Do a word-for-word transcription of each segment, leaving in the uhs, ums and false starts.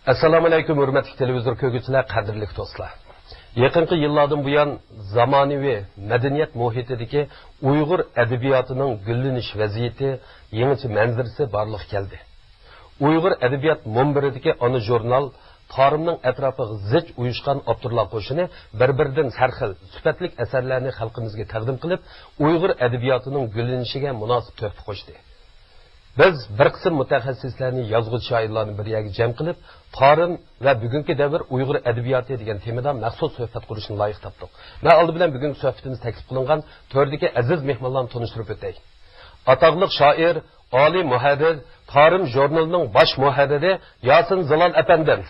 ئەسسالامۇئەلەيكۇم، ھۆرمەتلىك تېلېۋىزور كۆرگۈچىلەر، قەدىرلىك دوستلار! يېقىنقى يىللاردىن بۇيان زامانىۋى مەدەنىيەت مۇھىتىدىكى ئۇيغۇر ئەدەبىياتىنىڭ گۈللىنىش ۋەزىيىتى، يېڭىچە مەنزىرىسى بارلىققا كەلدى. ئۇيغۇر ئەدەبىيات مۇنبىرىدىكى ئانا ژۇرنال تارىمنىڭ ئەتراپىغا زىچ ئۇيۇشقان ئاپتورلار قوشۇنى بىر-بىرىدىن سەرخىل، سۈپەتلىك ئەسەرلەرنى خەلقىمىزگە تەقدىم قىلىپ، ئۇيغۇر ئەدەبىياتىنىڭ گۈللىنىشىگە مۇناسىپ تۆھپە قوشتى. بىز بىر قىسىم مۇتەخەسسىسلەرنى، يازغۇچى شائىرلارنى بىر يەرگە جەم قىلىپ، تارىم ۋە بۈگۈنكى دەۋر ئۇيغۇر ئەدەبىياتى دېگەن تېمىدا مەخسۇس سۆھبەت قۇرۇشنى لايىق تاپتۇق. مەن ئالدى بىلەن بۈگۈنكى سۆھبىتىمىزدە تەكلىپ قىلىنغان تۆردىكى ئەزىز مېھمانلارنى تونۇشتۇرۇپ ئۆتەي. ئاتاقلىق شائىر، ئالىي مۇھەررىر، تارىم ژۇرنىلىنىڭ باش مۇھەررىرى ياسىن زىلال ئەپەندىم.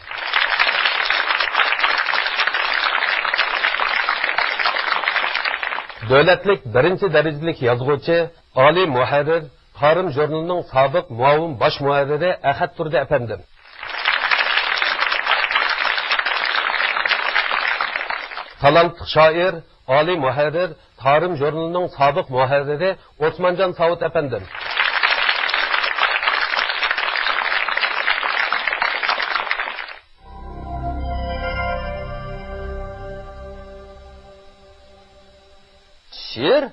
دۆلەتلىك بىرىنچى دەرىجىلىك يازغۇچى، ئالىي مۇھەررىر، تارىم ژۇرنىلىنىڭ سابىق مۇئاۋىن باش مۇھەررىرى ئەخەت تۇردى ئەپەندىم. تالانتلىق شائىر، ئالىي مۇھەررىر، تارىم ژۇرنىلىنىڭ سابىق مۇھەررىرى ئوسمانجان ساۋۇت ئەپەندىم. شېئىر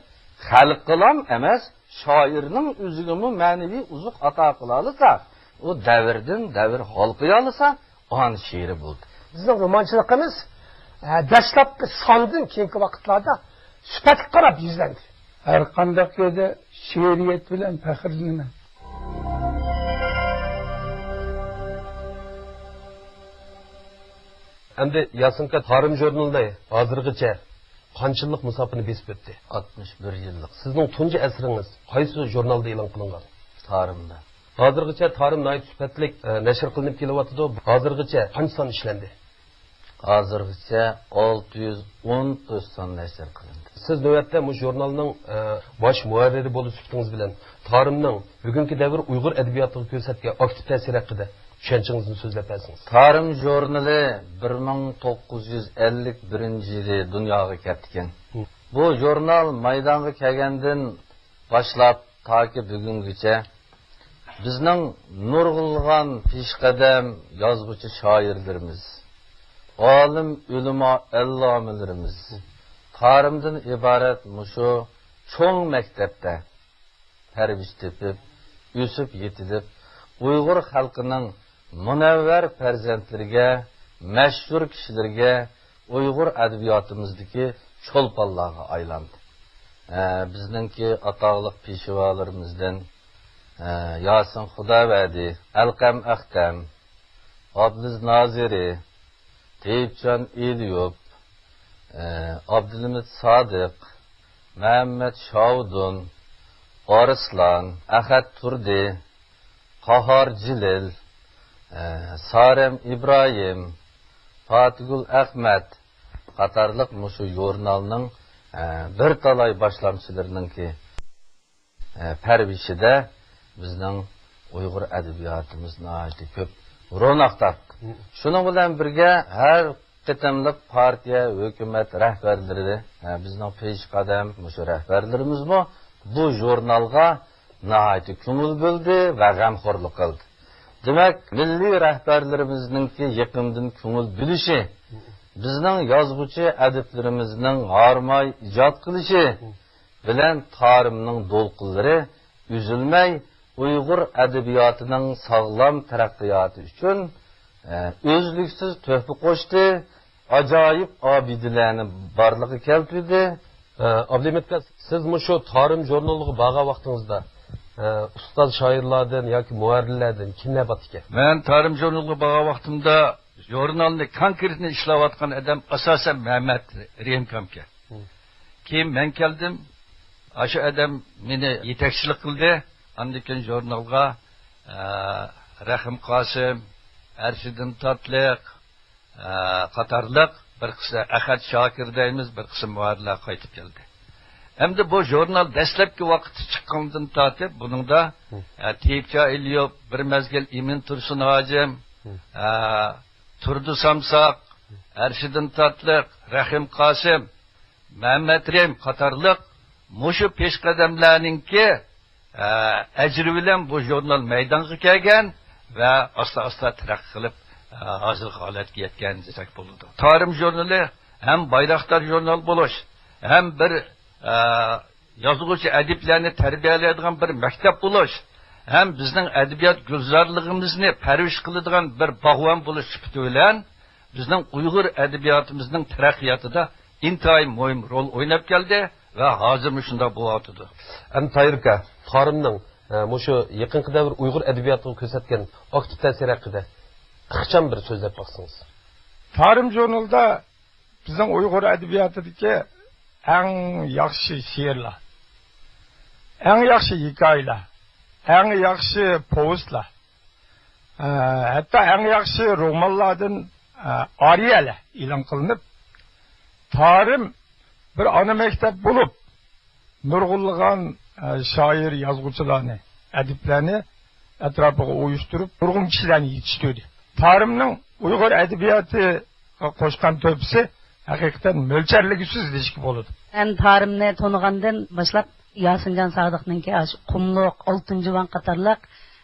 خەلققىلام ئەمەس، شائىرنىڭ ئۆزىگىمۇ مەنىۋى ئوزۇق ئاتا قىلالىسا، ئۇ دەۋردىن دەۋر ھالقىيالىسا، ئانا شېئىرى بولدى. بىزنىڭ رومانچىلىقىمىز، ئە، دەسلەپكى ساندىن كېيىنكى ۋاقىتلاردا سۈپەتكە قاراپ يۈزلەندى. ھەر قانداق يەردە شېئىرىيەت بىلەن پەخىرلىنىمەن. ئەمدى ياسىنكا، تارىم ژۇرنىلىنى ھازىرغىچە قانچە يىللىق مۇساپىنى بېسىپ ئۆتتى؟ ئاتمىش بىر يىللىق. سىزنىڭ تۇنجى ئەسىرىڭىز قايسى ژۇرنالدا ئېلان قىلىنغان؟ تارىمدا. ھازىرغىچە تارىم ناھايىتى سۈپەتلىك، ئە، نەشر قىلىنىپ كېلىۋاتىدۇ. ھازىرغىچە قانچە سان ئىشلەندى؟ ھازىرغىچە ئالتە يۈز ئون تۆت سان نەشر قىلىندى. سىز نۆۋەتتە مۇشۇ ژۇرنالنىڭ، ئە، باش مۇھەررىرى بولۇش سۈپىتىڭىز بىلەن تارىمنىڭ بۈگۈنكى دەۋر ئۇيغۇر ئەدەبىياتىغا كۆرسەتكەن ئاكتىپ تەسىرى ھەققىدە چۈشەنچىڭىزنى سۆزلەپ بەرسىڭىز. تارىم ژۇرنىلى بىر مىڭ توققۇز يۈز ئەللىك بىرىنچى يىلى دۇنياغا كەپتىكەن. ھە. بۇ ژۇرنال مەيدانغا كەلگەندىن باشلاپ تاكى بۈگۈنگىچە بىزنىڭ نۇرغۇنلىغان پېشقەدەم يازغۇچى شائىرلىرىمىز، ئالىم ئۆلىما ئەللامىلىرىمىز تارىمدىن ئىبارەت مۇشۇ چوڭ مەكتەپتە پەرۋىش تېپىپ، ئۆسۈپ يېتىلىپ، ئۇيغۇر خەلقىنىڭ مۇنەۋۋەر پەرزەنتلىرىگە، مەشھۇر كىشىلىرىگە، ئۇيغۇر ئەدەبىياتىمىزدىكى چولپانلارغا ئايلاندى. ئە، بىزنىڭكى ئاتاقلىق پېشۋالىرىمىزدىن، ئە، ياسىن خۇداۋەردى، ئەلقەم ئەختەم، ئابلىز نازىرى، تېيىپجان ئېلىيوف، ئابدۇلىمىت سادىق، مەمەت شاۋدۇن، ئارسلان، ئەخەت تۇردى، قاھار جېلىل، سارەم ئىبراھىم، پاتىگۈل ئەخمەت قاتارلىق مۇشۇ ژۇرنالنىڭ بىر تالاي باشلامچىلىرىنىڭكى پەرۋىشىدە بىزنىڭ ئۇيغۇر ئەدەبىياتىمىز ناھايىتى كۆپ روناق تارتتى. شۇنىڭ بىلەن بىرگە، ھەر قېتىملىق پارتىيە، ھۆكۈمەت رەھبەرلىرى، بىزنىڭ پېشقەدەم مۇشۇ رەھبەرلىرىمىزمۇ بۇ ژۇرنالغا ناھايىتى كۆڭۈل بۆلدى ۋە غەمخورلۇق قىلدى. دېمەك، مىللىي رەھبەرلىرىمىزنىڭكى يېقىندىن كۆڭۈل بۆلۈشى، بىزنىڭ يازغۇچى ئەدىبلىرىمىزنىڭ ھارماي ئىجاد قىلىشى، بىلەن تارىمنىڭ دولقۇنلىرى ئۈزۈلمەي ئۇيغۇر ئەدەبىياتىنىڭ ساغلام تەرەققىياتى ئۈچۈن، ئە، ئۈزلۈكسىز تۆھپە قوشتى، ئاجايىپ ئابىدىلەرنى بارلىققا كەلتۈردى. ئە، ئابلىمىت ئاكا، سىز مۇشۇ تارىم ژۇرنىلىغا بارغان ۋاقتىڭىزدا، ئە، ئۇستاز شائىرلاردىن ياكى مۇھەررىرلەردىن كىملەر بارتىكەن؟ مەن تارىم ژۇرنىلىغا بارغان ۋاقتىمدا ژۇرنالنى كونكرېتنى ئىشلەۋاتقان ئادەم ئاساسەن مەمەت رېھىم ئاكامكەن. كېيىن مەن كەلدىم. ئاشۇ ئادەم مېنى يېتەكچىلىك قىلدى. ئاندىن كېيىن ژۇرنالغا، ئە، رەھىم قاسىم، ئەرشىدىن تاتلىق، ئە، قاتارلىق بىر قىسىم ئەخەت شاكىر دەيمىز، بىر قىسىم مۇھەررىرلەر قايتىپ كەلدى. ئەمدى بۇ ژۇرنال دەسلەپكى ۋاقىتتا چىققاندىن تارتىپ، بۇنىڭدا، ئە، تېيىپجان ئېلىيوف، بىر مەزگىل ئىمىن تۇرسۇن ھاجىم، ئە، تۇردى سامساق، ئەرشىدىن تاتلىق، رەھىم قاسىم، مەمەت رېھىم قاتارلىق مۇشۇ پېشقەدەملەرنىڭكى، ئە، ئەجرى بىلەن بۇ ژۇرنال مەيدانغا كەلگەن ۋە ئاستا-ئاستا تەرەققىي قىلىپ، ھازىرقى ھالەتكە يەتكەن دېسەك بولىدۇ. تارىم ژۇرنىلى ھەم بايراقدار ژۇرنال بولۇش، ھەم بىر، ئە، يازغۇچى ئەدىبلەرنى تەربىيەلەيدىغان بىر مەكتەپ بولۇش، ھەم بىزنىڭ ئەدەبىيات گۈلزارلىقىمىزنى پەرۋىش قىلىدىغان بىر باغۋەن بولۇش سۈپىتى بىلەن، بىزنىڭ ئۇيغۇر ئەدەبىياتىمىزنىڭ تەرەققىياتىدا ئىنتايىن مۇھىم رول ئويناپ كەلدى ۋە ھازىرمۇ شۇنداق بولۇۋاتىدۇ. ئەمدى تاھىر ئاكا، تارىمنىڭ، ئە، مۇشۇ يېقىنقى دەۋر ئۇيغۇر ئەدەبىياتىغا كۆرسەتكەن ئاكتىپ تەسىرى ھەققىدە ئىخچام بىر سۆزلەپ باقسىڭىز. تارىم ژۇرنىلىدا بىزنىڭ ئۇيغۇر ئەدەبىياتىدىكى ئەڭ ياخشى شېئىرلار، ئەڭ ياخشى ھېكايىلەر، ئەڭ ياخشى پوۋېستلار، ئە، ھەتتا ئەڭ ياخشى رومانلاردىن، ئە، ئارىيەلەر ئېلان قىلىنىپ، تارىم بىر ئانا مەكتەپ بولۇپ، نۇرغۇنلىغان، ئە، شائىر، يازغۇچىلارنى، ئەدىبلەرنى ئەتراپىغا ئۇيۇشتۇرۇپ، نۇرغۇن كىشىلەرنى يېتىشتۈردى. تارىمنىڭ ئۇيغۇر ئەدەبىياتىغا قوشقان تۆھپىسى ھەقىقەتەن مۆلچەرلىگۈسىز دېيىشكە بولىدۇ. مەن تارىمنى تونۇغاندىن باشلاپ، ياسىنجان سادىقنىڭكى ئاشۇ قۇملۇق، ئالتۇن جۇۋان قاتارلىق،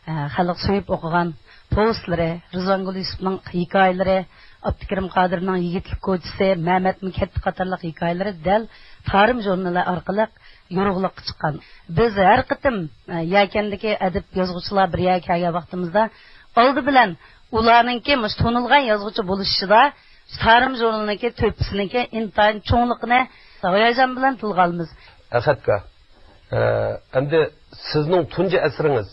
ئە، خەلق سۆيۈپ ئوقۇغان پوۋېستلىرى، رىزۋانگۈل يۈسۈپنىڭ ھېكايىلىرى، ئابدۇكېرىم قادىرنىڭ يىگىتلىك كوچىسى، مەمەتمۇ كەتتى قاتارلىق ھېكايىلىرى دەل تارىم ژۇرنىلى ئارقىلىق يورۇقلۇققا چىققان. بىز ھەر قېتىم، ئە، يەكەندىكى ئەدىب يازغۇچىلار بىر يەرگە كەلگەن ۋاقتىمىزدا، ئالدى بىلەن ئۇلارنىڭكى مۇشۇ تونۇلغان يازغۇچى بولۇشىدا تارىم ژۇرنىلىنىڭكى تۆھپىسىنىڭكى ئىنتايىن چوڭلۇقىنى ھاياجان بىلەن تىلغا ئالىمىز. ئەخەت ئاكا، ئە، ئەمدى سىزنىڭ تۇنجى ئەسىرىڭىز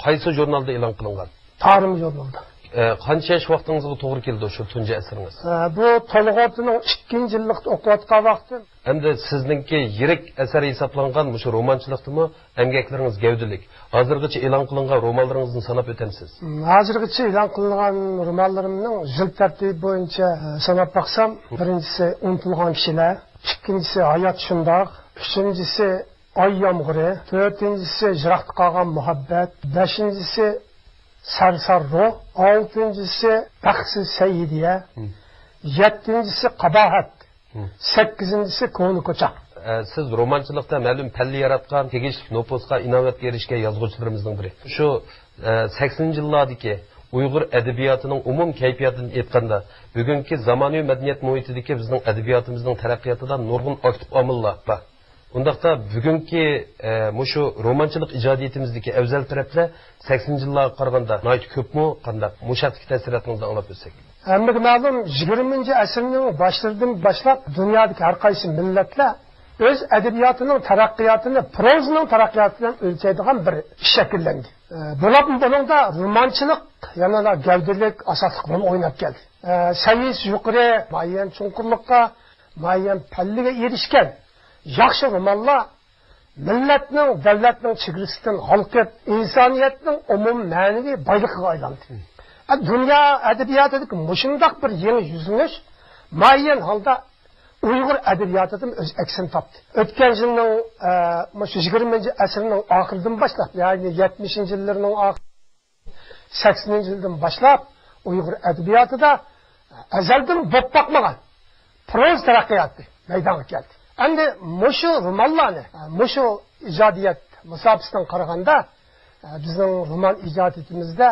قايسى ژۇرنالدا ئېلان قىلىنغان؟ تارىم ژۇرنالدا. ئە، قانچە ياش ۋاقتىڭىزغا توغرا كېلىدۇ شۇ تۇنجى ئەسىرىڭىز؟ ئە، بۇ تولغا ئوتىنىڭ ئىككىنچى يىللىقتا ئوقۇۋاتقان ۋاقتىم. ئەمدى سىزنىڭكى يىرىك ئەسەر ھېسابلانغان مۇشۇ رومانچىلىقتىمۇ ئەمگەكلىرىڭىز گەۋدىلىك. ھازىرغىچە ئېلان قىلىنغان رومانلىرىڭىزنى ساناپ ئۆتەمسىز؟ ھازىرغىچە ئېلان قىلىنغان رومانلىرىمنىڭ يىل تەرتىپى بويىچە، ئە، ساناپ باقسام، بىرىنچىسى ئۇنتۇلغان كىشىلەر، ئىككىنچىسى ھايات شۇنداق، ئۈچىنچىسى ئاي يامغۇرى، تۆتىنچىسى يىراقتا قالغان مۇھەببەت، بەشىنچىسى سەرسان روھ، ئالتىنچىسى بەختسىز سەئىدىيە، مم. يەتتىنچىسى قاباھەت، مم. سەككىزىنچىسى كونا كوچا. ئە، سىز رومانچىلىقتا مەلۇم پەللە ياراتقان، تېگىشلىك نوپۇسقا ئىناۋەتكە ئېرىشكەن يازغۇچىلىرىمىزنىڭ بىرى. شۇ، ئە، سەكسىنىنچى يىللاردىكى ئۇيغۇر ئەدەبىياتىنىڭ ئومۇمىي كەيپىياتىدىن ئېيتقاندا، بۈگۈنكى زامانىۋى مەدەنىيەت مۇھىتىدىكى بىزنىڭ ئەدەبىياتىمىزنىڭ تەرەققىياتىدا نۇرغۇن ئاكتىپ ئامىللار بار. ئۇنداقتا بۈگۈنكى، ئە، مۇشۇ رومانچىلىق ئىجادىيىتىمىزدىكى ئەۋزەل تەرەپلەر سەكسىنىنچى يىللارغا قارىغاندا ناھايىتى كۆپمۇ، قانداق؟ مۇشۇ ھەقتىكى تەسىراتىڭىزنى ئاڭلاپ ئۆتسەك. ھەممىگە مەلۇم، يىگىرمىنچى ئەسىرنىڭ باشلىرىدىن باشلاپ دۇنيادىكى ھەر قايسى مىللەتلەر ئۆز ئەدەبىياتىنىڭ تەرەققىياتىنى پروزىنىڭ تەرەققىياتى بىلەن ئۆلچەيدىغان بىر ئىش شەكىللەندى. ئە، بولۇپمۇ بۇنىڭدا رومانچىلىق يەنىلا گەۋدىلىك ئاساسلىق رول ئويناپ كەلدى. ئە، سەۋىيەسى يۇقىرى، مۇئەييەن چوڭقۇرلۇققا، مۇئەييەن پەللىگە ئېرىشكەن ياخشى رومانلار مىللەتنىڭ، دۆلەتنىڭ چېگرىسىدىن ھالقىپ، ئىنسانىيەتنىڭ ئومۇممەنىۋى بايلىقىغا ئايلاندى. ئە، دۇنيا ئەدەبىياتىدىكى مۇشۇنداق بىر يېڭى يۈزلىنىش مۇئەييەن ھالدا ئۇيغۇر ئەدەبىياتىدىمۇ ئۆز ئەكسىنى تاپتى. ئۆتكەن يىلنىڭ، ئە، مۇشۇ يىگىرمىنچى ئەسىرنىڭ ئاخىرىدىن باشلاپ، يەنى يەتمىشىنچى يىللىرىنىڭ ئاخىرى، سەكسىنىنچى يىلدىن باشلاپ ئۇيغۇر ئەدەبىياتىدا ئەزەلدىن بولۇپ باقمىغان پروزا تەرەققىياتى مەيدانغا كەلدى. ئەمدى مۇشۇ رومانلارنى، مۇشۇ ئىجادىيەت مۇساپىسىدىن قارىغاندا، بىزنىڭ رومان ئىجادىيىتىمىزدە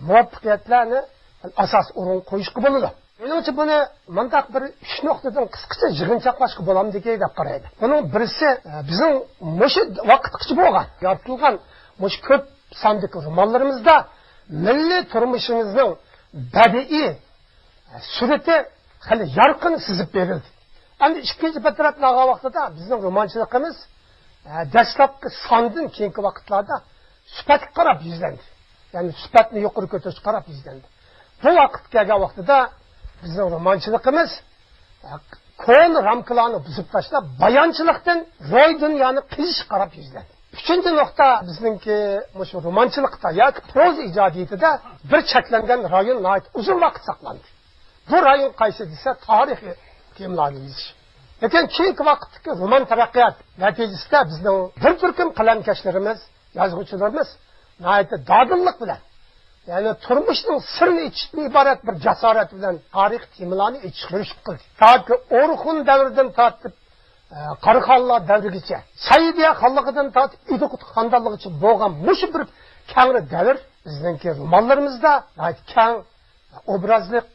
مۇۋەپپەقىيەتلەرنى ئاساس ئورۇنغا قويۇشقا بولىدۇ. مېنىڭچە، بۇنى مۇنداق بىر ئۈچ نۇقتىدىن قىسقىچە يىغىنچاقلاشقا بولامدىكى دەپ قارايمەن. بۇنىڭ بىرسى، بىزنىڭ مۇشۇ ۋاقىتقىچە بولغان، يارىتىلغان مۇشۇ كۆپ ساندىكى رومانلىرىمىزدا مىللىي تۇرمۇشىمىزنىڭ بەدىئىي سۈرىتى خېلى يارقىن سىزىپ بېرىلدى. ئەمدى ئىككىنچى بىر تەرەپتىن ئالغان ۋاقتىدا بىزنىڭ رومانچىلىقىمىز، ئە، دەسلەپكى ساندىن كېيىنكى ۋاقىتلاردا سۈپەتكە قاراپ يۈزلەندى. يەنى سۈپەتنى يۇقىرى كۆتۈرۈشكە قاراپ يۈزلەندى. بۇ ۋاقىتقا كەلگەن ۋاقتىدا بىزنىڭ رومانچىلىقىمىز، ئە، كونا رامكىلارنى بۇزۇپ تاشلاپ، بايانچىلىقتىن روي دۇنيانى قېزىشقا قاراپ يۈزلەندى. ئۈچىنچى نۇقتا، بىزنىڭكى مۇشۇ رومانچىلىقتا ياكى پروزا ئىجادىيىتىدە بىر چەكلەنگەن رايون ناھايىتى ئۇزۇن ۋاقىت ساقلاندى. بۇ رايون قايسى دېسە، تارىخىي تېمىلارنى يېزىش. لېكىن كېيىنكى ۋاقىتتىكى رومان تەرەققىيات نەتىجىسىدە بىزنىڭ بىر تۈركۈم قەلەمكەشلىرىمىز، يازغۇچىلىرىمىز ناھايىتى دادىللىق بىلەن، يەنى تۇرمۇشنىڭ سىرىنى ئېچىشتىن ئىبارەت بىر جاسارەت بىلەن تارىخىي تېمىلارنى ئېچىشقا تىرىشىپ قىلدى. تاكى ئورخۇن دەۋرىدىن تارتىپ، ئە، قاراخانلار دەۋرىگىچە، سەئىدىيە خانلىقىدىن تارتىپ ئىدىقۇت خاندانلىقىغىچە بولغان مۇشۇ بىر كەڭرى دەۋر بىزنىڭكى رومانلىرىمىزدا ناھايىتى كەڭ ئوبرازلىق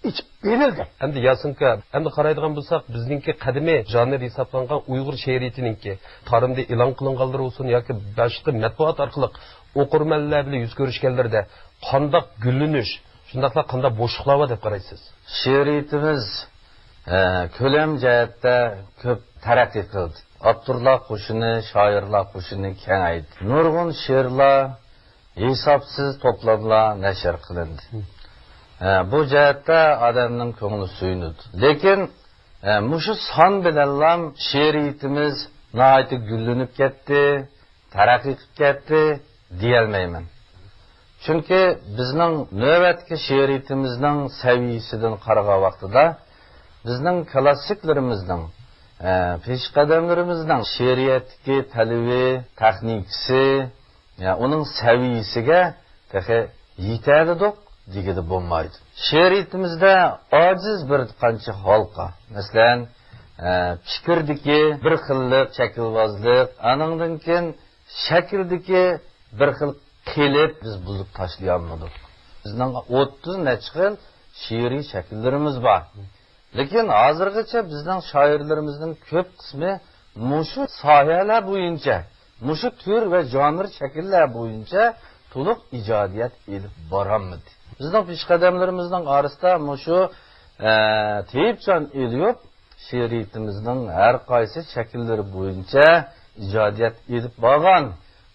ئېچىپ بېرىلدى. ئەمدى ياسىنكا، ئەمدى قارايدىغان بولساق، بىزنىڭكى قەدىمىي ژانىر ھېسابلانغان ئۇيغۇر شېئىرىيىتىنىڭكى تارىمدا ئېلان قىلىنغانلىرى بولسۇن ياكى باشقا مەتبۇئات ئارقىلىق ئوقۇرمەنلەر بىلەن يۈز كۆرۈشكەنلىرىدە قانداق گۈللىنىش، شۇنداقلا قانداق بوشلۇقلار بار دەپ قارايسىز؟ شېئىرىيىتىمىز، ئە، كۆلەم جەھەتتە كۆپ تەرەققىي قىلدى. ئاپتورلار قوشۇنى، شائىرلار قوشۇنى كېڭەيدى. نۇرغۇن شېئىرلار ھېسابسىز توپلاملار نەشر قىلىندى. ئە، بۇ جەھەتتە ئادەمنىڭ كۆڭلى سۆيۈنىدۇ. لېكىن، ئە، مۇشۇ سان بىلەنلا شېئىرىيىتىمىز ناھايىتى گۈللىنىپ كەتتى، تەرەققىي قىلىپ كەتتى دېيەلمەيمەن. چۈنكى بىزنىڭ نۆۋەتتىكى شېئىرىيىتىمىزنىڭ سەۋىيىسىدىن قارىغان ۋاقتىدا، بىزنىڭ كلاسسىكلىرىمىزنىڭ، ئە، پېشقەدەملىرىمىزنىڭ شېئىرىيەتتىكى تەلىپى، تېخنىكىسى، يا ئۇنىڭ سەۋىيىسىگە تېخى يېتەلىدۇق دېگىلى بولمايدۇ. شېئىرىيىتىمىزدە ئاجىز بىر قانچە ھالقا، مەسىلەن، ئە، پىكىردىكى بىر خىللىق، شەكىلۋازلىق، ئانىڭدىن كېيىن شەكىلدىكى بىر خىل قېلىپ بىز بۇزۇپ تاشلىيالمىدۇق. بىزنىڭ ئوتتۇز نەچچە خىل شېئىرىي شەكىللىرىمىز بار. لېكىن ھازىرغىچە بىزنىڭ شائىرلىرىمىزنىڭ كۆپ قىسمى مۇشۇ ساھەلەر بويىچە، مۇشۇ تۈر ۋە ژانىر شەكىللەر بويىچە تولۇق ئىجادىيەت ئېلىپ بارالمىدى. بىزنىڭ پېشقەدەملىرىمىزنىڭ ئارىسىدا مۇشۇ، ئە، تېيىپجان ئېلىيوف شېئىرىيىتىمىزنىڭ ھەر قايسى شەكىللىرى بويىچە ئىجادىيەت ئېلىپ بارغان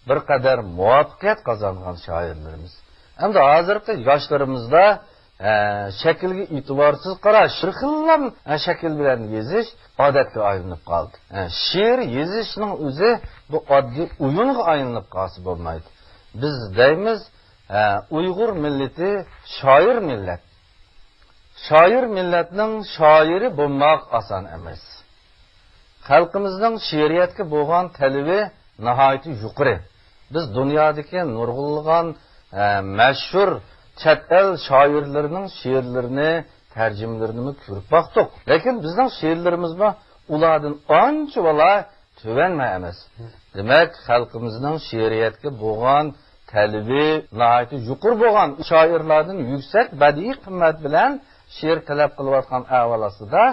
بىر قەدەر مۇۋەپپەقىيەت قازانغان شائىرلىرىمىز. ئەمدى ھازىرقى ياشلىرىمىزدا، ئە، شەكىلگە ئېتىبارسىز قاراش، بىر خىللا، ئە، شەكىل بىلەن يېزىش ئادەتكە ئايلىنىپ قالدى. ئە، شېئىر يېزىشنىڭ ئۆزى بۇ ئاددىي ئويۇنغا ئايلىنىپ قالسا بولمايدۇ. بىز دەيمىز، ئە، ئۇيغۇر مىللىتى شائىر مىللەت. شائىر مىللەتنىڭ شائىرى بولماق ئاسان ئەمەس. خەلقىمىزنىڭ شېئىرىيەتكە بولغان تەلىپى ناھايىتى يۇقىرى. بىز دۇنيادىكى نۇرغۇنلىغان، ئە، مەشھۇر چەت ئەل شائىرلىرىنىڭ شېئىرلىرىنى، تەرجىمىلىرىنىمۇ كۆرۈپ باقتۇق. لېكىن بىزنىڭ شېئىرلىرىمىزمۇ ئۇلاردىن ئانچە بالا تۆۋەنمۇ ئەمەس. دېمەك، خەلقىمىزنىڭ شېئىرىيەتكە بولغان تەلىپى ناھايىتى يۇقىرى بولغان، شائىرلاردىن يۈكسەك بەدىئىي قىممەت بىلەن شېئىر تەلەپ قىلىۋاتقان ئەھۋال ئاستىدا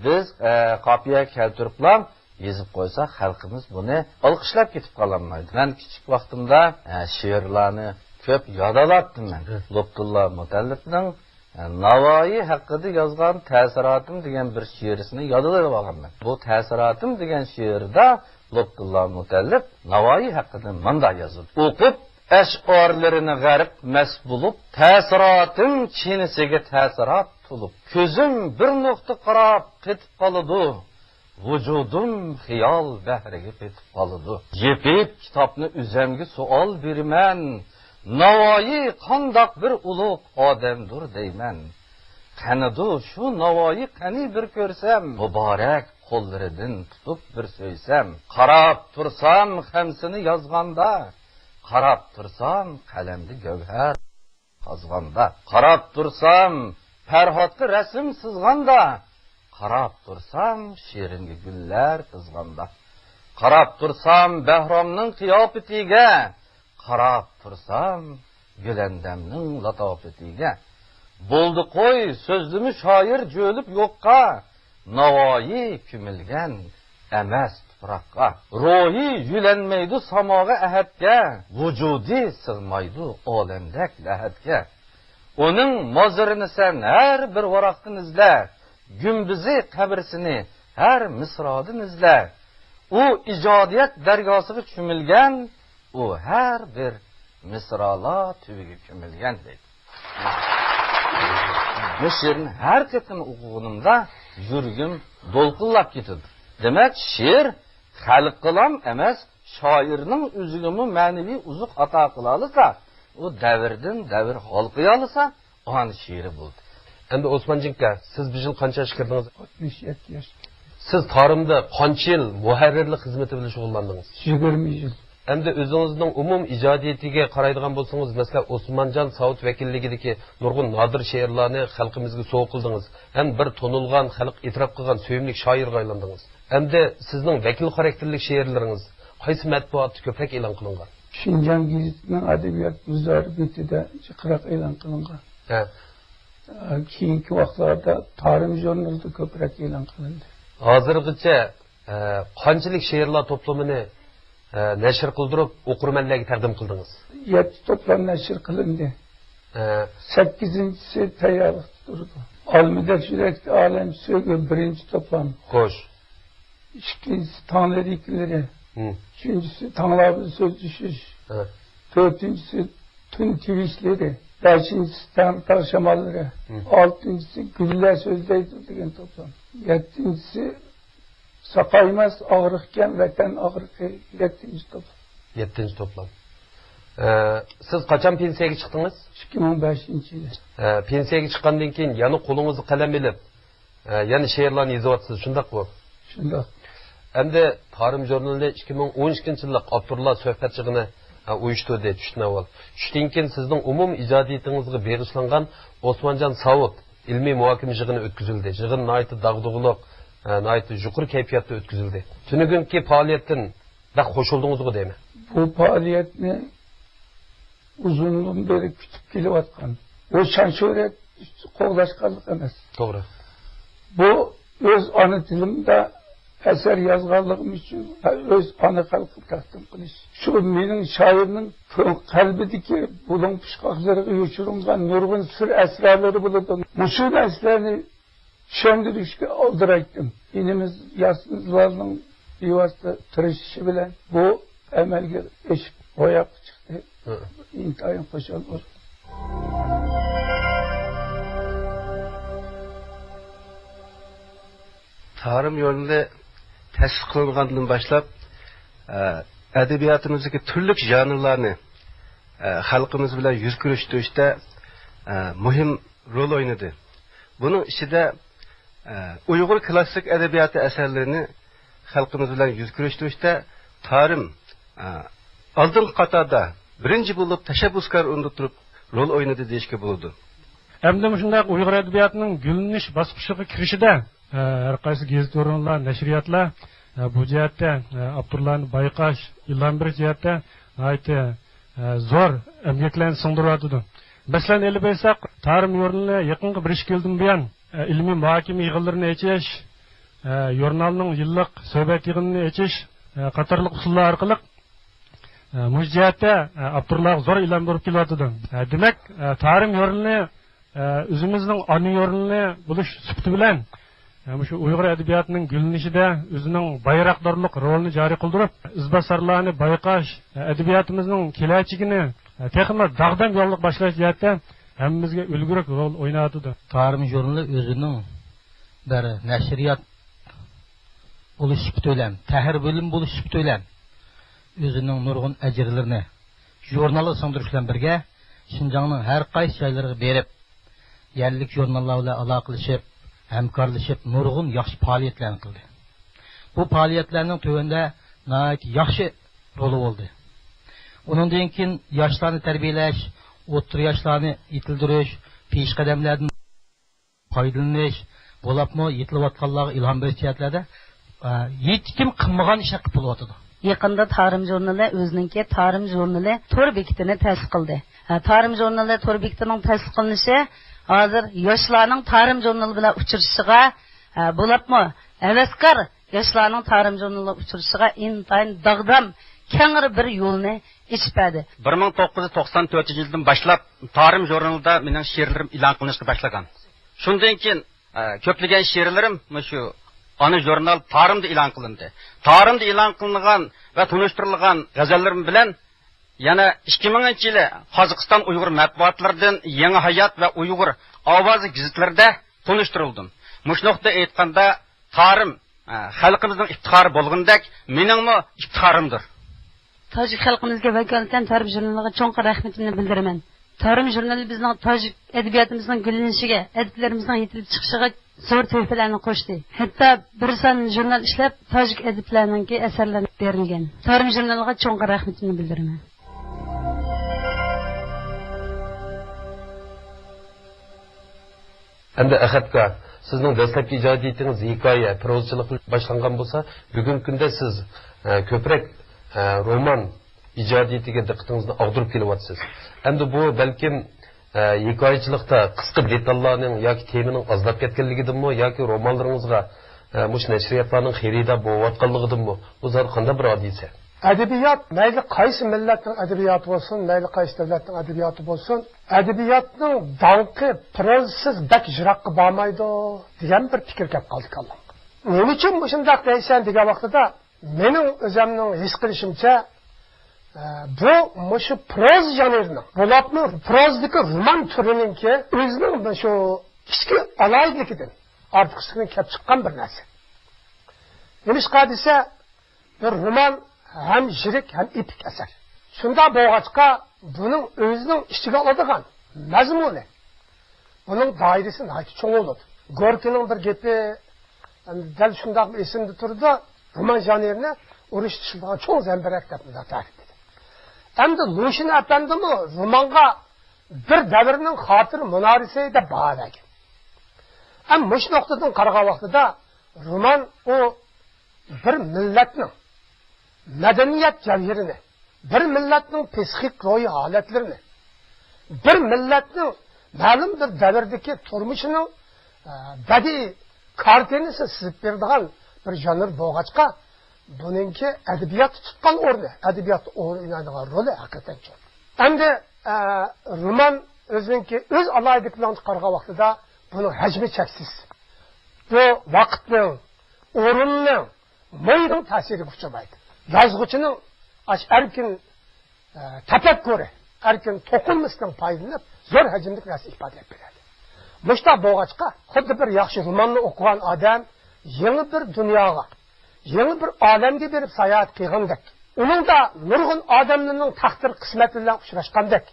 بىز، ئە، قاپىيە كەلتۈرۈپلا يېزىپ قويساق، خەلقىمىز بۇنى ئالقىشلاپ كېتىپ قالالمايدۇ. مەن كىچىك ۋاقتىمدا، ئە، شېئىرلارنى كۆپ يادلاتتىم مەن. لۇتپۇللا مۇتەللىپنىڭ ناۋايى ھەققىدە يازغان تەسىراتىم دېگەن بىر شېئىرىسىنى يادلىۋالغانمەن. بۇ تەسىراتىم دېگەن شېئىردا لۇتپۇللا مۇتەللىپ ناۋايى ھەققىدە مۇنداق يازىدۇ: ئوقۇپ ئەشئارلىرىنى غەرق مەست بولۇپ، تەسىراتىم چىنىسىگە تەسىرات تولۇپ، كۆزۈم بىر نۇقتا قاراپ قېتىپ قالىدۇ. ۋۇجۇدۇم خىيال بەھرىگە پېتىپ قالىدۇ. يېپىپ كىتابنى ئۆزەمگە سوئال بېرىمەن، ناۋايى قانداق بىر ئۇلۇغ ئادەمدۇر دەيمەن. قېنىدۇ شۇ ناۋايى قېنى بىر كۆرسەم، مۇبارەك قوللىرىدىن تۇتۇپ بىر سۆيسەم. قاراپ تۇرسام خەمسىنى يازغاندا، قاراپ تۇرسام قەلەمدە گەۋھەر قازغاندا، قاراپ تۇرسام پەرھاتقا رەسىم سىزغاندا، قاراپ تۇرسام شېرىنگە گۈللەر تىزغاندا، قاراپ تۇرسام بەھرامنىڭ قىياپىتىگە، قاراپ تۇرسام گۈلەندەمنىڭ لاتاپىتىگە. بولدى قوي، سۆزلىمە شائىر جۆلۈپ يوققا، ناۋايى كۆمۈلگەن ئەمەس تۇپراققا. روھى يۆلەنمەيدۇ ساماغا ئەھەتكە، ۋۇجۇدى سىغمايدۇ ئالەمدەك لەھەتكە. ئۇنىڭ مازىرىنى سەن ھەر بىر ۋاراقتىن ئىزلە، گۈمبىزى قەبرىسىنى ھەر مىسرادىن ئىزلە. ئۇ ئىجادىيەت دەرياسىغا چۆمۈلگەن، ئۇ ھەر بىر مىسرالار تۈۋىگە كۆمۈلگەن دەيدۇ. بۇ شېئىرنى ھەر قېتىم ئوقۇغىنىمدا يۈرىكىم دولقۇنلاپ كېتىدۇ. دېمەك، شېئىر خەلققىلا ئەمەس، شائىرنىڭ ئۆزىگىمۇ مەنىۋى ئوزۇق ئاتا قىلالىسا، ئۇ دەۋردىن دەۋر ھالقىيالىسا، ئانا شېئىرى بولدى. ئەمدى ئوسمانجان ئاكا، سىز بۇ يىل قانچە ياشقا كىردىڭىز؟ ئاتمىش يەتتە ياش. سىز تارىمدا قانچە يىل مۇھەررىرلىك خىزمىتى بىلەن شۇغۇللاندىڭىز؟ يىگىرمە يىل. ئەمدى ئۆزىڭىزنىڭ ئومۇم ئىجادىيىتىگە قارايدىغان بولسىڭىز، مەسىلەن، ئوسمانجان ساۋۇت ۋەكىللىكىدىكى نۇرغۇن نادىر شېئىرلارنى خەلقىمىزگە سوۋغا قىلدىڭىز ھەم بىر تونۇلغان، خەلق ئېتىراپ قىلغان سۆيۈملۈك شائىرغا ئايلاندىڭىز. ئەمدى سىزنىڭ ۋەكىل خاراكتېرلىك شېئىرلىرىڭىز قايسى مەتبۇئاتتا كۆپرەك ئېلان قىلىنغان؟ شىنجاڭ گېزىتىنىڭ ئەدەبىيات بازارى بېتىدە جىقراق ئېلان قىلىنغان. ھە. كېيىنكى ۋاقىتلاردا تارىم ژۇرنىلىدا كۆپرەك ئېلان قىلىندى. ھازىرغىچە، ئە، قانچىلىك شېئىرلار توپلىمىنى، ئە، نەشر قىلدۇرۇپ، ئوقۇرمەنلەرگە تەقدىم قىلدىڭىز؟ يەتتە توپلام نەشر قىلىندى. ئە. سەككىزىنچىسى تەييارلىقتا تۇرىدۇ. ئالمىدەك يۈرەكتە ئالەم سۆيگۈ بىرىنچى توپلام. خوش. ئىككىنچىسى تاڭ لىرىكىلىرى. ھىم. ئۈچىنچىسى تاڭلار بىلەن سۆزلىشىش. ھە. تۆتىنچىسى تۈن تىۋىشلىرى. بەشىنچىسى تەڭرىتاغ شاماللىرى. ھىم. ئالتىنچىسى گۈللەر سۆزلەيدۇ دېگەن توپلام. يەتتىنچىسى ساقايماس ئاغرىقكەن ۋەتەن ئاغرىقى، يەتتىنچى توپلام. يەتتىنچى توپلام. ئە، سىز قاچان پېنسىيەگە چىقتىڭىز؟ ئىككى مىڭ بەشىنچى يىلى. ئە، پېنسىيەگە چىققاندىن كېيىن يەنە قولىڭىزغا قەلەم ئېلىپ، ئە، يەنە شېئىرلارنى يېزىۋاتىسىز، شۇنداقمۇ؟ شۇنداق. ئەمدى تارىم ژۇرنىلى ئىككى مىڭ ئون ئىككىنچى يىللىق ئاپتورلار سۆھبەت يىغىنى، ئە، ئۇيۇشتۇردى چۈشتىن ئاۋۋال. چۈشتىن كېيىن سىزنىڭ ئومۇمىي ئىجادىيىتىڭىزغا بېغىشلانغان ئوسمانجان ساۋۇت ئىلمىي مۇھاكىمە يىغىنى ئۆتكۈزۈلدى. يىغىن ناھايىتى داغدۇغىلىق، ئە، ناھايىتى يۇقىرى كەيپىياتتا ئۆتكۈزۈلدى. تۈنۈگۈنكى پائالىيەتتىن بەك خوش بولدىڭىزغۇ دەيمەن. بۇ پائالىيەتنى ئۇزۇندىن بېرى كۈتۈپ كېلىۋاتقان، بۇ شان-شۆھرەت قوغلاشقانلىق ئەمەس. توغرا. بۇ ئۆز ئانا تىلىمدا ئەسەر يازغانلىقىم ئۈچۈن ۋە ئۆز ئانا خەلقىمگە تەقدىم قىلىش. شۇ مېنىڭ شائىرنىڭ كۆڭ-، قەلبىدىكى بۇلۇڭ پۇچقاقلىرىغا يوشۇرۇنغان نۇرغۇن سىر-ئەسرارلىرى بولىدۇ. مۇشۇ نەرسىلەرنى چۈشەندۈرۈشكە ئالدىرايتتىم. ئىنىمىز ياسىنىزلارنىڭ بىۋاسىتە تىرىشىشى بىلەن بۇ ئەمەلگە ئېشىپ، روياپقا چىقتى. ھە. ئىنتايىن خۇشال بولدۇم. تارىم ژۇرنىلى تەسىس قىلىنغاندىن باشلاپ، ئە، ئەدەبىياتىمىزدىكى تۈرلۈك ژانىرلارنى، ئە، خەلقىمىز بىلەن يۈز كۆرۈشتۈرۈشتە، ئە، مۇھىم رول ئوينىدى. بۇنىڭ ئىچىدە، ئە، ئۇيغۇر كلاسسىك ئەدەبىياتى ئەسەرلىرىنى خەلقىمىز بىلەن يۈز كۆرۈشتۈرۈشتە تارىم، ئە، ئالدىنقى قاتاردا بىرىنچى بولۇپ تەشەببۇسكار ئورۇندا تۇرۇپ رول ئوينىدى دېيىشكە بولىدۇ. ئەمدى مۇشۇنداق ئۇيغۇر ئەدەبىياتىنىڭ گۈللىنىش باسقۇچىغا كىرىشىدە، ئە، ھەر قايسى گېزىت-ژۇرناللار، نەشرىياتلار، ئە، بۇ جەھەتتە، ئە، ئاپتورلارنى بايقاش، ئىلھام بېرىش جەھەتتە ناھايىتى، ئە، زور ئەمگەكلەرنى سىڭدۈرۈۋاتىدۇ. مەسىلەن، ئېلىپ ئېيتساق، تارىم ژۇرنىلى يېقىنقى بىر ئىككى يىلدىن بۇيان، ئە، ئىلمىي مۇھاكىمە يىغىنلىرىنى ئېچىش، ئە، ژۇرنالنىڭ يىللىق سۆھبەت يىغىنىنى ئېچىش، ئە، قاتارلىق ئۇسۇللار ئارقىلىق، ئە، مۇشۇ جەھەتتە، ئە، ئاپتورلارغا زور ئىلھام بېرىپ كېلىۋاتىدۇ. ئە، دېمەك، ئە، تارىم ژۇرنىلى، ئە، ئۆزىمىزنىڭ ئانا ژۇرنىلى بولۇش سۈپىتى بىلەن، ئە، مۇشۇ ئۇيغۇر ئەدەبىياتىنىڭ گۈللىنىشىدە ئۆزىنىڭ بايراقدارلىق رولىنى جارى قىلدۇرۇپ، ئىزباسارلارنى بايقاش، ئە، ئەدەبىياتىمىزنىڭ كېلەچىكىنى، ئە، تېخىمۇ داغدام يولغا باشلاش جەھەتتە ھەممىمىزگە ئۈلگىلىك رول ئويناۋاتىدۇ. تارىم ژۇرنىلى ئۆزىنىڭ بىر نەشرىيات بولۇش سۈپىتى بىلەن، تەھرىر بۆلۈمى بولۇش سۈپىتى بىلەن ئۆزىنىڭ نۇرغۇن ئەجىرلىرىنى ژۇرنالغا سىڭدۈرۈش بىلەن بىرگە، شىنجاڭنىڭ ھەر قايسى جايلىرىغا بېرىپ، يەرلىك ژۇرناللار بىلەن ئالاقىلىشىپ، ھەمكارلىشىپ، نۇرغۇن ياخشى پائالىيەتلەرنى قىلدى. بۇ پائالىيەتلەرنىڭ تۆۋەندە ناھايىتى ياخشى رولى بولدى. ئۇنىڭدىن كېيىن ياشلارنى تەربىيەلەش، ئوتتۇرا ياشلارنى يېتىلدۈرۈش، پېشقەدەملەردىن پايدىلىنىش، بولۇپمۇ يېتىلىۋاتقانلارغا ئىلھام بېرىش جەھەتلەردە، ئە، ھېچكىم قىلمىغان ئىشنى قىلىپ بولۇۋاتىدۇ. يېقىندا تارىم ژۇرنىلى ئۆزىنىڭكى تارىم ژۇرنىلى تور بېكىتىنى تەسىس قىلدى. ئە، تارىم ژۇرنىلى تور بېكىتىنىڭ تەسىس قىلىنىشى ھازىر ياشلارنىڭ تارىم ژۇرنىلى بىلەن ئۇچرىشىشىغا، ئە، بولۇپمۇ ھەۋەسكار ياشلارنىڭ تارىم ژۇرنىلىغا ئۇچرىشىشىغا ئىنتايىن داغدام، كەڭرى بىر يولنى ئېچىپ بەردى. بىر مىڭ توققۇز يۈز توقسان تۆتىنچى يىلدىن باشلاپ تارىم ژۇرنىلىدا مېنىڭ شېئىرلىرىم ئېلان قىلىنىشقا باشلىغان. شۇندىن كېيىن، ئە، كۆپلىگەن شېئىرلىرىم مۇشۇ ئانا ژۇرنال تارىمدا ئېلان قىلىندى. تارىمدا ئېلان قىلىنغان ۋە تونۇشتۇرۇلغان غەزەللىرىم بىلەن يەنە ئىككى مىڭىنچى يىلى قازاقىستان ئۇيغۇر مەتبۇئاتلىرىدىن يېڭى ھايات ۋە ئۇيغۇر ئاۋازى گېزىتلىرىدە تونۇشتۇرۇلدۇم. مۇشۇ نۇقتىدا ئېيتقاندا، تارىم، ئە، خەلقىمىزنىڭ ئىپتىخارى بولغىنىدەك، مېنىڭمۇ ئىپتىخارىمدۇر. تاجىك خەلقىمىزگە ۋاكالىتەن تارىم ژۇرنىلىغا چوڭقۇر رەھمىتىمنى بىلدۈرىمەن. تارىم ژۇرنىلى بىزنىڭ تاجىك ئەدەبىياتىمىزنىڭ گۈللىنىشىگە، ئەدىبلىرىمىزنىڭ يېتىلىپ چىقىشىغا زور تۆھپىلەرنى قوشتى. ھەتتا بىر سان ژۇرنال ئىشلەپ، تاجىك ئەدىبلەرنىڭكى ئەسەرلىرىنى بېرىلگەن. تارىم ژۇرنىلىغا چوڭقۇر رەھمىتىمنى بىلدۈرىمەن. ئەمدى ئەخەتكا، سىزنىڭ دەسلەپكى ئىجادىيىتىڭىز ھېكايە، پروزىچىلىق بىلەن باشلانغان بولسا، بۈگۈنكى كۈندە سىز، ئە، كۆپرەك، ئە، رومان ئىجادىيىتىگە دىققىتىڭىزنى ئاغدۇرۇپ كېلىۋاتىسىز. ئەمدى بۇ بەلكىم ئە، ھېكايىچىلىقتا قىسقا دېتاللارنىڭ ياكى تېمىنىڭ ئازلاپ كەتكەنلىكىدىنمۇ ياكى رومانلىرىڭىزغا، ئە، مۇشۇ نەشرىياتلارنىڭ خېرىدار بولۇۋاتقانلىقىدىنمۇ؟ بۇ زادى قانداق بىر ھادىسە؟ ئەدەبىيات، مەيلى قايسى مىللەتنىڭ ئەدەبىياتى بولسۇن، مەيلى قايسى دۆلەتنىڭ ئەدەبىياتى بولسۇن، ئەدەبىياتنىڭ داڭقى پروزىسىز بەك يىراققا بارمايدۇ دېگەن بىر پىكىر كەپ قالدى كاللامغا. نېمە ئۈچۈن مۇشۇنداق دەيسەن دېگەن ۋاقتىدا، مېنىڭ ئۆزەمنىڭ ھېس قىلىشىمچە، ئە، بۇ مۇشۇ پروزا ژانىرىنىڭ، بولۇپمۇ پروزىدىكى رومان تۈرىنىڭكى ئۆزىنىڭ مۇشۇ ئىچكى ئالاھىدىلىكىدىن، ئارتۇقچىلىقىدىن كېلىپ چىققان بىر نەرسە. نېمىشقا دېسە، بىر رومان ھەم يىرىك، ھەم ئېپىك ئەسەر. شۇنداق بولغاچقا، بۇنىڭ ئۆزىنىڭ ئىچىگە ئالىدىغان مەزمۇنى، بۇنىڭ دائىرىسى ناھايىتى چوڭ بولىدۇ. گوركىنىڭ بىر گېپى دەل شۇنداق ئېسىمدە تۇرىدۇ، رومان ژانىرىنى ئۇرۇشتا ئىشلىتىدىغان چوڭ زەمبىرەك دەپ مۇنداق تەرىپلىدى. ئەمدى لۇشۈن ئەپەندىمۇ رومانغا بىر دەۋرنىڭ خاتىرە مۇنارىسى دەپ باھا بەرگەن. ھەم مۇشۇ نۇقتىدىن قارىغان ۋاقتىدا رومان ئۇ بىر مىللەتنىڭ مەدەنىيەت جەۋھىرىنى، بىر مىللەتنىڭ پسىخىك روھىي ھالەتلىرىنى، بىر مىللەتنىڭ مەلۇم بىر دەۋردىكى تۇرمۇشىنىڭ، ئە، بەدىئىي كارتىنىسىنى سىزىپ بېرىدىغان بىر ژانىر بولغاچقا، بۇنىڭكى ئەدەبىياتتا تۇتقان ئورنى، ئەدەبىياتتا ئورۇن ئوينايدىغان رولى ھەقىقەتەن چوڭ. ئەمدى، ئە، رومان ئۆزىنىڭكى ئۆز ئالاھىدىلىكى بىلەن قارىغان ۋاقتىدا بۇنىڭ ھەجمى چەكسىز. بۇ ۋاقىتنىڭ، ئورۇننىڭ، مۇھىتنىڭ تەسىرىگە ئۇچرىمايدۇ. يازغۇچىنىڭ ئاش ئەركىن، ئە، تەپەككۇرى، ئەركىن توقۇلمىسىدىن پايدىلىنىپ، زور ھەجىملىك نەرسە ئىپادىلەپ بېرەلەيدۇ. مۇشۇنداق بولغاچقا، خۇددى بىر ياخشى روماننى ئوقۇغان ئادەم يېڭى بىر دۇنياغا، يېڭى بىر ئالەمگە بېرىپ ساياھەت قىلغاندەك، ئۇنىڭدا نۇرغۇن ئادەملەرنىڭ تەقدىر قىسمىتى بىلەن ئۇچراشقاندەك،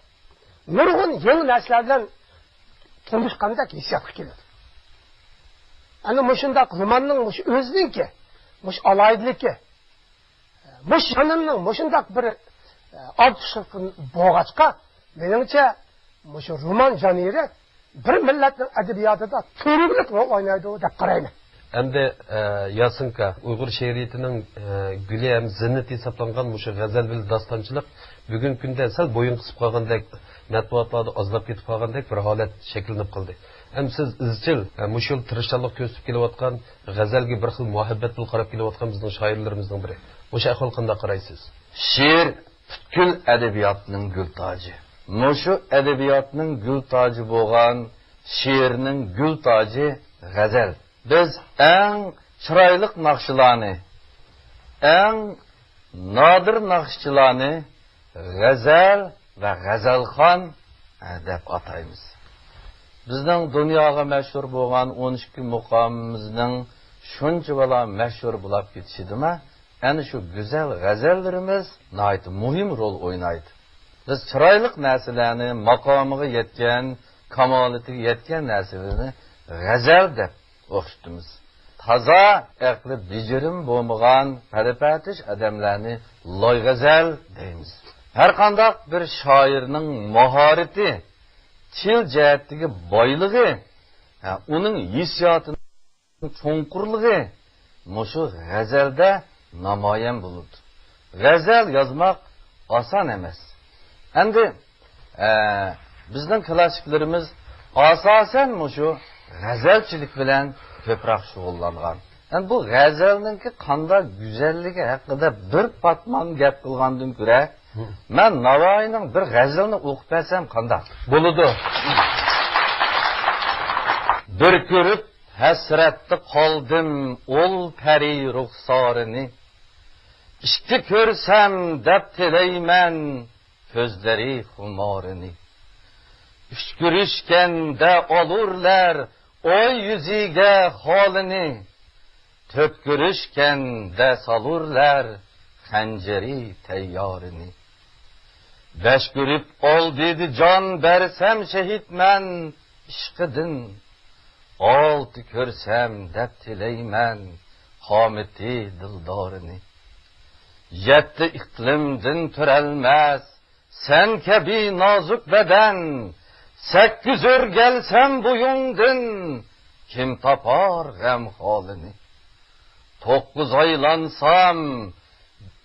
نۇرغۇن يېڭى نەرسىلەر بىلەن تونۇشقاندەك ھېسسىياتقا كېلىدۇ. ئەنە مۇشۇنداق روماننىڭ مۇشۇ ئۆزىنىڭكى، مۇشۇ ئالاھىدىلىكى، مۇشۇ ژانىرنىڭ مۇشۇنداق بىر، ئە، ئارتۇقچىلىقى بولغاچقا، مېنىڭچە، مۇشۇ رومان ژانىرى بىر مىللەتنىڭ ئەدەبىياتىدا تۈۋرۈكلۈك رول ئوينايدۇ دەپ قارايمەن. ئەمدى، ئە، ياسىنكا، ئۇيغۇر شېئىرىيىتىنىڭ، ئە، گۈلى ھەم زىننىتى ھېسابلانغان مۇشۇ غەزەل بىلەن داستانچىلىق بۈگۈنكى كۈندە سەل بويۇن قىسىپ قالغاندەك، مەتبۇئاتلاردا ئازلاپ كېتىپ قالغاندەك بىر ھالەت شەكىللىنىپ قالدى. ئەمدى سىز ئىزچىل، ئە، مۇشۇ يىل تىرىشچانلىق كۆرسىتىپ كېلىۋاتقان، غەزەلگە بىر خىل مۇھەببەت بىلەن قاراپ كېلىۋاتقان بىزنىڭ شائىرلىرىمىزنىڭ بىرى. مۇشۇ ئەھۋالغا قانداق قارايسىز؟ شېئىر پۈتكۈل ئەدەبىياتنىڭ گۈل تاجى. مۇشۇ ئەدەبىياتنىڭ گۈل تاجى بولغان شېئىرنىڭ گۈل تاجى غەزەل. بىز ئەڭ چىرايلىق ناخشىلارنى، ئەڭ نادىر ناخشىچىلارنى غەزەل ۋە غەزەلخان، ھە، دەپ ئاتايمىز. بىزنىڭ دۇنياغا مەشھۇر بولغان ئون ئىككى مۇقامىمىزنىڭ شۇنچىۋالا مەشھۇر بولاپ كېتىشىدىمۇ ئەنە شۇ گۈزەل غەزەللىرىمىز ناھايىتى مۇھىم رول ئوينايدۇ. بىز چىرايلىق نەرسىلەرنى، ماقامىغا يەتكەن، كامالىتىگە يەتكەن نەرسىلەرنى غەزەل دەپ ئوخشىتىمىز. تازا ئەقلى بېجىرىم بولمىغان پەلىپەتىش ئادەملەرنى لايغەزەل دەيمىز. ھەرقانداق بىر شائىرنىڭ ماھارىتى، تىل جەھەتتىكى بايلىقى، ھە، ئۇنىڭ ھېسسىياتىنىڭ چوڭقۇرلۇقى مۇشۇ غەزەلدە نامايان بولىدۇ. غەزەل يازماق ئاسان ئەمەس. ئەمدى، ئە، بىزنىڭ كلاسسىكلىرىمىز ئاساسەن مۇشۇ غەزەلچىلىك بىلەن كۆپرەك شۇغۇللانغان. ئەمدى بۇ غەزەلنىڭكى قانداق گۈزەللىكى ھەققىدە بىر پاتمان گەپ قىلغاندىن كۆرە، مەن ناۋايىنىڭ بىر غەزىلىنى ئوقۇپ بەرسەم قانداق؟ بولىدۇ. بىر كۆرۈپ ھەسرەتتە قالدىم ئول پەرى رۇخسارىنى. ئىككى كۆرسەم دەپ تىلەيمەن كۆزلىرى خۇمارىنى. ئۈچ كۆرۈشكەندە ئالۇرلار ئاي يۈزىگە خالىنى، تۆت كۆرۈشكەندە سالۇرلار خەنجىرى تەييارىنى. بەش كۆرۈپ ئالدىدا جان بەرسەم شېھىتمەن ئىشقىدىن، ئالتە كۆرسەم دەپ تىلەيمەن قامىتى دىلدارىنى. يەتتە ئىقلىمدىن تۆرەلمەس سەن كەبى نازۇك بەدەن، سەككىز ئۆرگەلسەم بويۇڭدىن، كىم تاپار غەمخالىنى؟ توققۇز ئايلانسام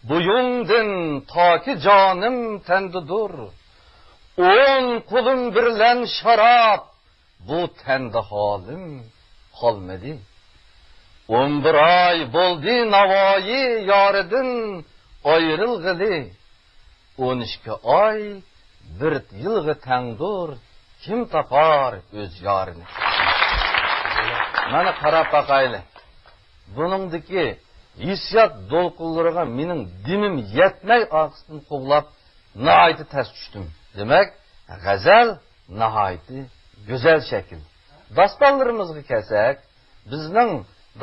بويۇڭدىن، تاكى جانىم تەندىدۇر، ئوڭ قولۇم بىلەن شاراب، بۇ تەندە ھالىم قالمىدى. ئون بىر ئاي بولدى ناۋايى يارىدىن ئايرىلغىلى. ئون ئىككى ئاي بىر يىلغا تەڭدۇر، كىم تاپار ئۆز يارىنى؟ مانا، قاراپ باقايلى. بۇنىڭدىكى ھېسسىيات دولقۇنلىرىغا مېنىڭ دېمىم يەتمەي ئارقىسىدىن قوغلاپ، ناھايىتى تەس چۈشتۈم. دېمەك، غەزەل ناھايىتى گۈزەل شەكىل. داستانلىرىمىزغا كەلسەك، بىزنىڭ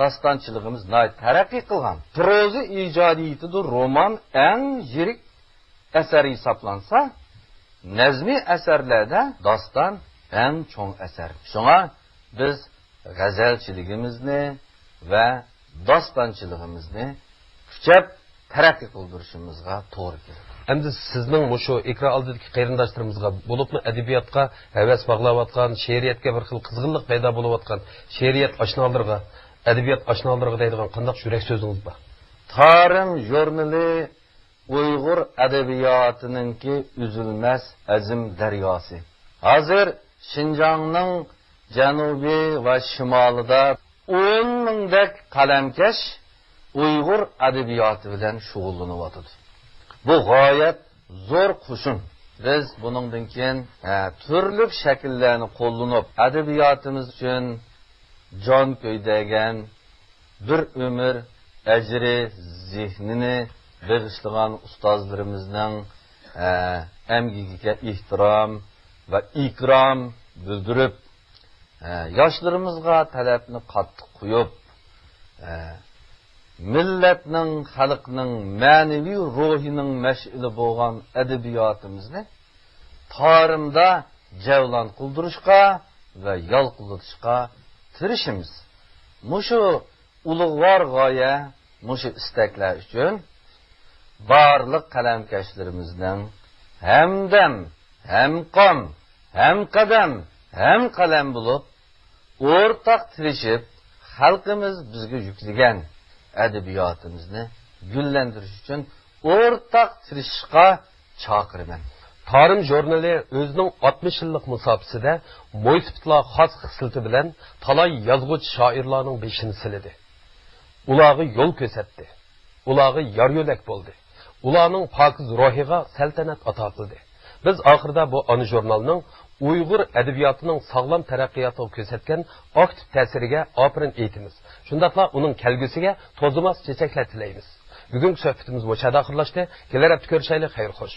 داستانچىلىقىمىز ناھايىتى تەرەققىي قىلغان. پروزا ئىجادىيىتىدە رومان ئەڭ يىرىك ئەسەر ھېسابلانسا، نەزمىي ئەسەرلەردە داستان ئەڭ چوڭ ئەسەر. شۇڭا بىز غەزەلچىلىكىمىزنى ۋە داستانچىلىقىمىزنى كۈچەپ تەرەققىي قىلدۇرۇشىمىزغا توغرا كېلىدۇ. ئەمدى سىزنىڭ مۇشۇ ئېكران ئالدىدىكى قېرىنداشلىرىمىزغا، بولۇپمۇ ئەدەبىياتقا ھەۋەس باغلاۋاتقان، شېئىرىيەتكە بىر خىل قىزغىنلىق پەيدا بولۇۋاتقان شېئىرىيەت ئاشنالىرىغا، ئەدەبىيات ئاشنالىرىغا دەيدىغان قانداق يۈرەك سۆزىڭىز بار؟ تارىم ژۇرنىلى ئۇيغۇر ئەدەبىياتىنىڭكى ئۈزۈلمەس ئەزىم دەرياسى. ھازىر شىنجاڭنىڭ جەنۇبى ۋە شىمالىدا ئون مىڭدەك قەلەمكەش ئۇيغۇر ئەدەبىياتى بىلەن شۇغۇللىنىۋاتىدۇ. بۇ غايەت زور قوشۇن. بىز بۇنىڭدىن كېيىن، ھە، تۈرلۈك شەكىللەرنى قوللىنىپ، ئەدەبىياتىمىز ئۈچۈن جان كۆيدۈرگەن، بىر ئۆمۈر ئەجرى زېھنىنى بېغىشلىغان ئۇستازلىرىمىزنىڭ، ئە، ئەمگىكىگە ئېھتىرام ۋە ئىكرام بىلدۈرۈپ، ئە، ياشلىرىمىزغا تەلەپنى قاتتىق قويۇپ، ئە، مىللەتنىڭ، خەلقنىڭ مەنىۋى روھىنىڭ مەشئىلى بولغان ئەدەبىياتىمىزنى تارىمدا جەۋلان قىلدۇرۇشقا ۋە يالقۇنلىتىشقا تىرىشىمىز. مۇشۇ ئۇلۇغۋار غايە، مۇشۇ ئىستەكلەر ئۈچۈن بارلىق قەلەمكەشلىرىمىزنىڭ ھەمدەم، ھەمقان، ھەمقەدەم، ھەمقەلەم بولۇپ، ئورتاق تىرىشىپ، خەلقىمىز بىزگە يۈكلىگەن ئەدەبىياتىمىزنى گۈللەندۈرۈش ئۈچۈن ئورتاق تىرىشىشقا چاقىرىمەن. تارىم ژۇرنىلى ئۆزىنىڭ ئاتمىش يىللىق مۇساپىسىدە مويسىپىتلار خاس خىسلىتى بىلەن تالاي يازغۇچى شائىرلارنىڭ بېشىنى سىلىدى. ئۇلارغا يول كۆرسەتتى. ئۇلارغا يار يۆلەك بولدى. ئۇلارنىڭ پاكىز روھىغا سەلتەنەت ئاتا قىلدى. بىز ئاخىرىدا بۇ ئانا ژۇرنالنىڭ ئۇيغۇر ئەدەبىياتىنىڭ ساغلام تەرەققىياتىغا كۆرسەتكەن ئاكتىپ تەسىرىگە ئاپىرىن ئېيتىمىز. شۇنداقلا ئۇنىڭ كەلگۈسىگە توزۇماس چېچەكلەر تىلەيمىز. بۈگۈنكى سۆھبىتىمىز مۇشۇ يەردە ئاخىرلاشتى. كېلەر ھەپتە كۆرۈشەيلى. خەير خوش.